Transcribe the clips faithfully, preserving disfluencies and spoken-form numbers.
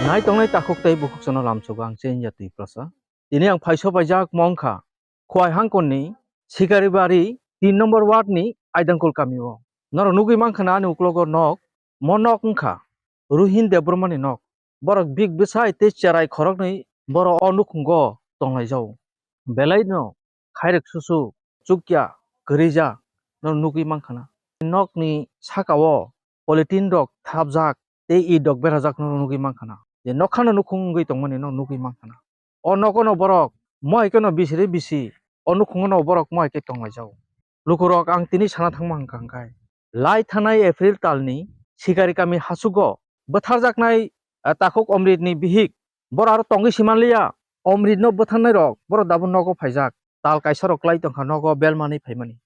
Nai tongnai takhuk tei bukhuk sono lamsogo ang Chengya Twiprasa. Tini ang phaiso paijak mong kha Khowai hangkon ni Sikaribari tin number ward ni Aidangkul kami o. Norok nugwi mankha na ani uklogo nok, mo nok wngkha Ruhin Debbarma ni nok. Borok bik bwsai tei cherai khoroknwi borok o nukhungo tonglaijao. Belai no khairok susu, chukya, kwrwija no nugwi mankha na. Nok ni saka o polythene rok thapjak tei it rok berajak no nugwi mankha na. Je nokha no nukhung wngwi tongmani no nugwi mankha na. O nogo no borok mo hai khe no bisi re bisi, o nukhungo no borok mo hai khe tonglaijao. Lukurok ang tini sana thangma hwnkha hwnkhe, lai thanai April talni Sikari kami hasugo bwtharjaknai, ah, takhuk Omrit ni bihik, borok aro tongwi simanliya. Omrit no bwtharnai rok borok dabu nogo phaijak, tal kaisa rok klai tongkha nogo belmani phaimani.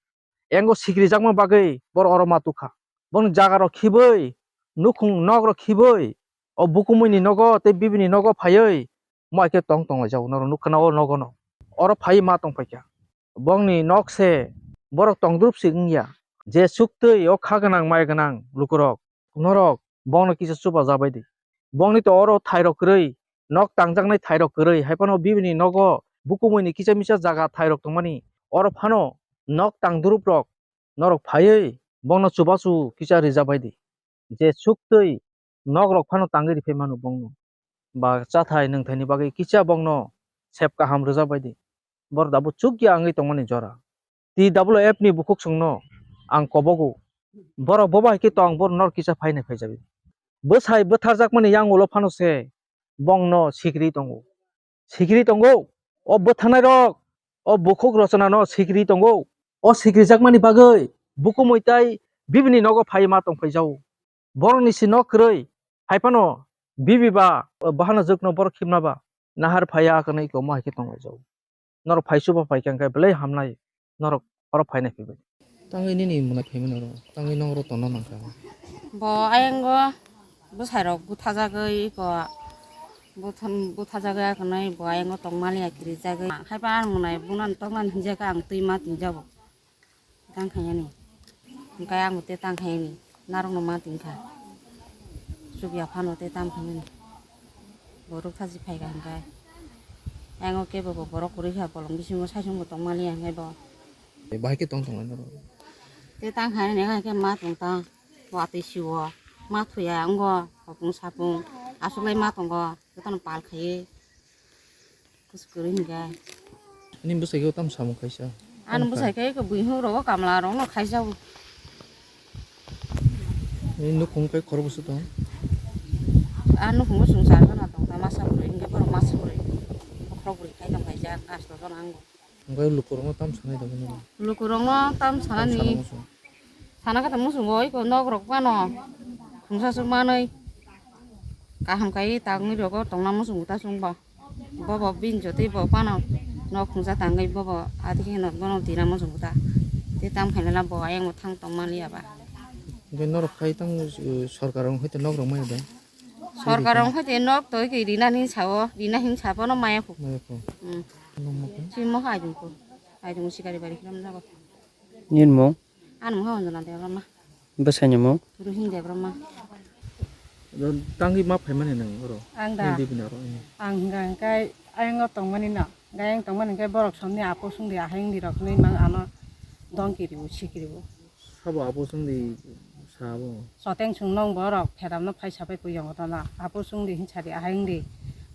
Engo sikrijakma bagwi borok oro ma tukha. Boni jaga rok khibwi, nukhung nok rok khibwi, o bukumui ni nogo tei bibini nogo phaiwi mo hai khe tong tonglaijao, norok nukha na o nogo no. Oro phaiwi ma tongphaikha. Bongni nok se borok tongdrup se wngya. Je suktwi o kha gwnang mai gwnang lukurok, norok bongno kisa chubajabai di. Bongni to oro thairok kwrwi, nok tangjaknai thairok kwrwi, hai phano bibini nogo bukumui ni kisa misa jaga thairok tongmani. Oro phano nok tangdrup rok norok phaiwi bongno chubachu kisa rijabai di. Je suktwi nok rok phano tangwi riphaimano bongno. Ba chathai nwngthaini bagwi kisa bongno sep kaham rwjabai di. Borok dabu chukya wngwi tongmani jora. T W F ni bukhuk chwngno ang kobogo. Borok bo bai khe tong, borok norok kisa phainai phaijabi. Bwsai bwtharjakmani yang ulo phano se bongno sikri tongo. Sikri tongo. O bwtharnai rok, o bukhuk rwchana no sikri tongo. O sikrijakmani bagwi bukumui tai bibini nogo phai ma tongphai jao. Borokni si nok kwrwi, hai phano bibi ba, bahana jwkno borok khibna ba nahar phaiya, kwno iko mo hai khe tonglaijao. Norok phai chuba phai khe hwnkhe belai hamnai, norok oro phainai phaibai. Tangwi nini mwnai phaimani oro, tangwi nokro tongna nangkha. Bo ayango bwsai rok buthajagwi iko buthan-, buthajagwi akhwnai bo ayango tongmani akirijagwi. Haiba ang mwnai bunani toknani hinjakhe ang twi ma tingjago. Tang khaiyani. Hwnkhe ang tei tang khaiyani. Narwkno ma tingkha. Chukya phano tei tang khaiyani. Borok thachi phaikha hwnkhe. Ayang o kebo bo borok kwrwi kha, bolong bisingo saichung bo tongmani hwnkhe bo. Bahai khe tong tong lai norok. Tei tang khaiyani hwnkhe ma tong tang. Watwi siwo. Ma thuya wngkha. Hopung sapung. Aswk lai ma tongo. Jotono pal khaiwi. Kus kwrwi hwnkhe. Nini bwsai khe tamo samung khaisa? Ani bwsai khe eko buino rogo kamla rokno khaisa o. Nini nukhung khe khorokbwswk tong? A nukhungo chwng char jona tong ta, masa bwrwi hwnkhe borok masa bwrwi. Bokhorok bwrwi khai tong khaisa, kasto jona ango. Hwnkhe lukurokno tamo sanai tongmani? Lukurokno tamo sanani? Tamo sana muchung? Sana khe tamo muchungo eko nok rok phano khungsa swk manwi kaham khai tangwi rogo tongna muchungo ta chwngbo. Bobo bini jotoi bo phano nok khungsa tangwi bobo adi kheno bono tina muchungo ta. Tei tamo khainai la bo ayang bo thang tong manliya ba. Hwnkhe norok khai tang, uh, sorkar rok hai to nok rok maya da? Sorkar rok hai to nok toi ke rina hin sao, rina hin sa bono maya phu. Maya phu. Hmm. Nong mo khe? Chimo hai dungko. Hai dung sikari bari khilam jago. Nini mung? Ani mung khe Anjana Debbarma. Bwsaini mung? Ruhin Debbarma. Tangwi ma phaimani nwng oro? Ang da? Hindi bini oro, hmm. Ang hwnkha hwnkhe ayang o tongmani no. Hwnkhe ayang tongmani hwnkhe borok somni apo songdi ahai wngdi rok hinwi mang ano dongki ribu, sikribu. Sabo apo songdi sabo? Soteng song nong borok pheramno phai sabai pui yong otana. Apo songdi hinsadi ahai wngdi,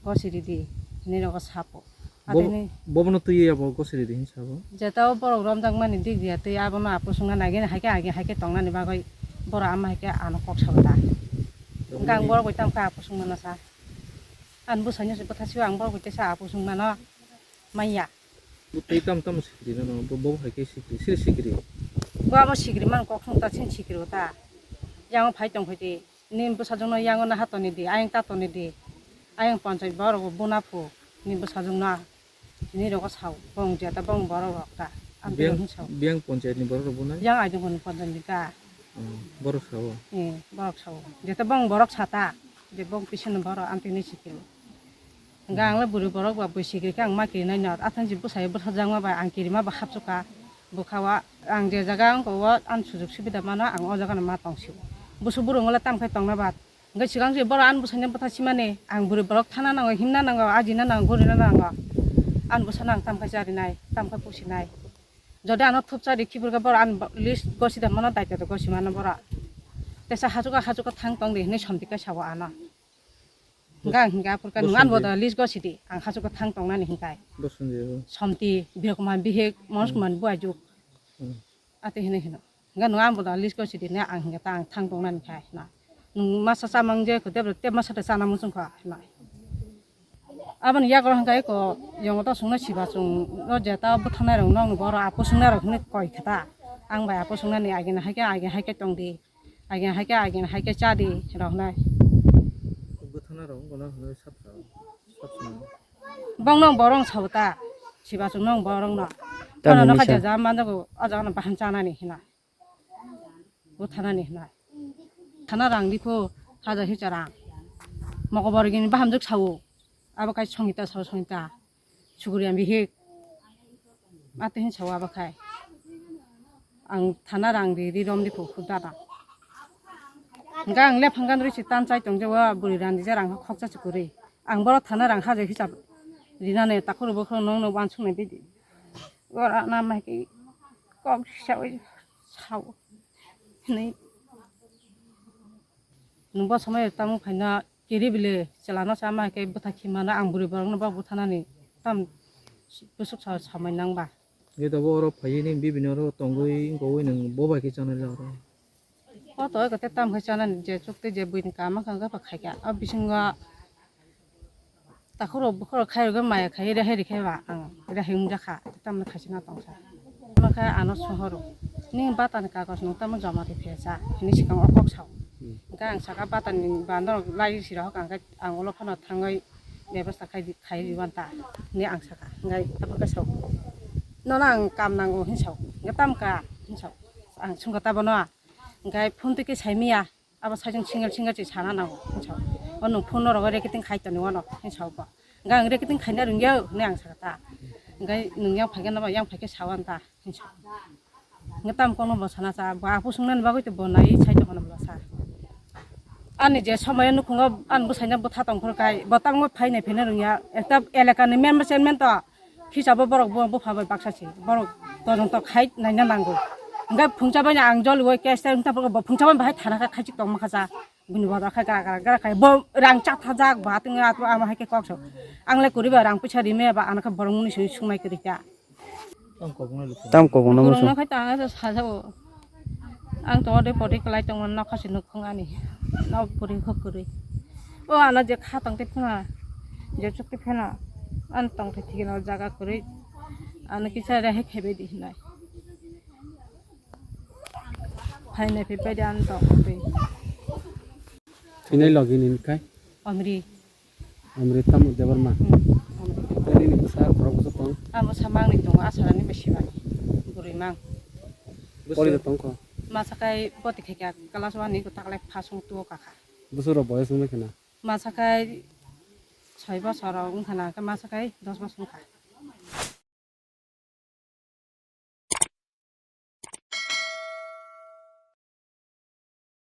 gosiridi hinwi nogo sapo. Bo-, atini bobono twiwi abo gosiri di hinsa bo. Jeta o borok romjakmani dik dia tei abono apo songna nai gini hai khe agi hai khe tongnani bagwi borok ama hai khe ano kok sabo ta. Hwnkhe ang borok bai tamo khe apo songmano sa. Ani bwsaino se bwtha sio ang borok bai teisa apo songmano manya. Bo tei tamo tamo sikiri no, bo, bo hai khe sikiri, siri sikiri. Bo abo sikiri man kok song ta, sini sikiri bo ta. Yang phai tong phai di. Nini bwsajwkno yango naha toni di, ayang ta toni di. Ayang ponchai borok bo buna phu, nini bwsajwkno. Nini rogo sao, bong jeta bong borok rok ta. Ang tei biyang, rok sao. Biyang ponchayat ni borok rok bunai? Yang aidung hwn ponchayat ni ka. Hmm, borok sao? Eh, borok sao. Jeta bong borok sata, je bong pisini borok ang tini sikil. Hwnkhe ang le bwrwi borok ba bwswk rikhe ang ma kirinai no, athang si bwsai bwsajak ma ba ang kirima ba hapsuk kha. Bwkha o ang je jaga wng kha o ang sujug subida mano, ang o jaga no ma tong sio. Busu burung le tam khai tong na ba Hingke swkang se borok ani bwsai no bwtha simani, ang bwrwi borok thana nango, himna nango, ajina nango, gorina nango. Ani bwsai no ang tamkhe charinai, tamkhe pusinai. Jodi ano thupcha ri khiphurkhe borok ani list gosi da mano, daitya da gosi mano borok. Tesa hachuka hachuka thang tong di hinui somti khe sao ano. Hingke ang hingke aphurkhe nwng ani boda list gosi di, ang hachuka thang tongnani hingkai. Somti, Birokuma bihik, Monos Kumar buajuk. Ate hinui hino. Hingke nwng ani boda list gosi di, ne ang hingke ta ang thang tongnani khai hino. Nwng masa chamang je ko tebra te masa de chana muchung kha hino. Aboni yago hingke ko yongo to sungna siba sung no jeta bwthanai rok nong bo oro apo sungnai rok hinui koi khata. Ang bai apo sungnani agena haikhe agena haikhe tong di. Agena haikhe agena haikhe cha di rok hinui. Bwthanai rok wngkha na hinui sap sap sap sap. Bong nong borong sao ta. Siba sung nong borong no. Tamni Kono no misa. Khaja jam manjago o jaga no bahan chanani hina. Bo thanani hina. Thana rang di pho haja hi charang. Moko borgini bahamjak sao. Abo kai songita sao songita. Suguriya bihik. Ate hin sao abo khai. Ang thana rang ri ri rom di pho khuda da. Hingke ang le phanggan ri si tan chai tong je wa buri rang di je rang khokcha chukuri. Ang boro thana rang haja hisab rinani takhuru bukhuru nong no wansuk nai bidi. Ora na mai ke kok sao sao. Ni nungbo samai tamo phaina kiri bile chelano sama ke bwtha khimana ang buri borokno bo bwthanani tam busuk sa samai nangba. Nito bo oro phaiwi ni bibini oro tongwi wngkogwi nwng bo bai khe chanai la oro. O to eko te tam khai chanani je chukte je buini kama kha kha khaikha o bisingo takhuro bukhuro khairogwi maya khai rehai rikhe ba ang rehai wngjakha tamni khaisina tongsa. Makha ano sohoro ni batani kagoj nung tamo joma riphiya sa hini sikang o kok sao. Hingke ang saka batani bandorok lai sirok hokha hingke ang ulo phano thangwi bebasta khai khai riwan ta hini ang saka hingke tabuk khe sao. Nono ang kam nango hin sao hingke tam ka hin sao ang sungkha tabono. Hingke phone twi khe saimiya, abo sajwng single single se sana nango, hwnsa o nwng phone norok recording khai toni wano, hwnsa o bo. Hingke ang recording khaina rwngya hwnwi ang sakha ta. Hingke nwng yang phaikhe nabo yang phaikhe sawan ta, hwnsa o. Hingke tamo kokno bo sana cha, bo aphuru swngnani bagwi to bo nai sai tongmani bo sa. Ani je somoyo nukhungo ani bwsaino bwtha tongphuru kai, bo tamo phainai pheno rwngya, ekta elakani member chairman to, Hisabo borok bo bupha bai baksa se, borok todonto khai naina nango. Hingke phungsa bai ang joli o case ta wngtang bo phungsa bai bahai thana kha khaichik tongma kha sa. Bini boda khai gra gra gra khai bo rang cha thajak ba tong ya ama hai khe kok so. Ang le kuri ba rang puisa rime ba ano khe borok muni sui sungnai kwrwi kha. Tam kok no lukha. Tam kok no musu. Borok no khai ta ang sa sa o. Ang to ode podi kwlai tongmani nokha se nukhung ani. Nok puri hok kwrwi. O ano je kha tong te phuna. Je chuk te phuna. An tong te thik no jaga kwrwi. Ano kisa rehe khebe di hinai. Hai nai phi pai di an tong te. Thinai logi ni kai. Amri. Amri tamo Debbarma. Hmm, Amri. Tei nini bwsa borok bwsa tong? Amo samang ni tongo, asarani bai sibani. Bwrwi mang. Pori da tong kho? Masa kai boti khaikha class one ni kwtaklai phasung tuo kakha. Bwswk rok boyos wngwi khna? Masa kai soi bosor rok wngkha na, masa kai dos bosor wngkha.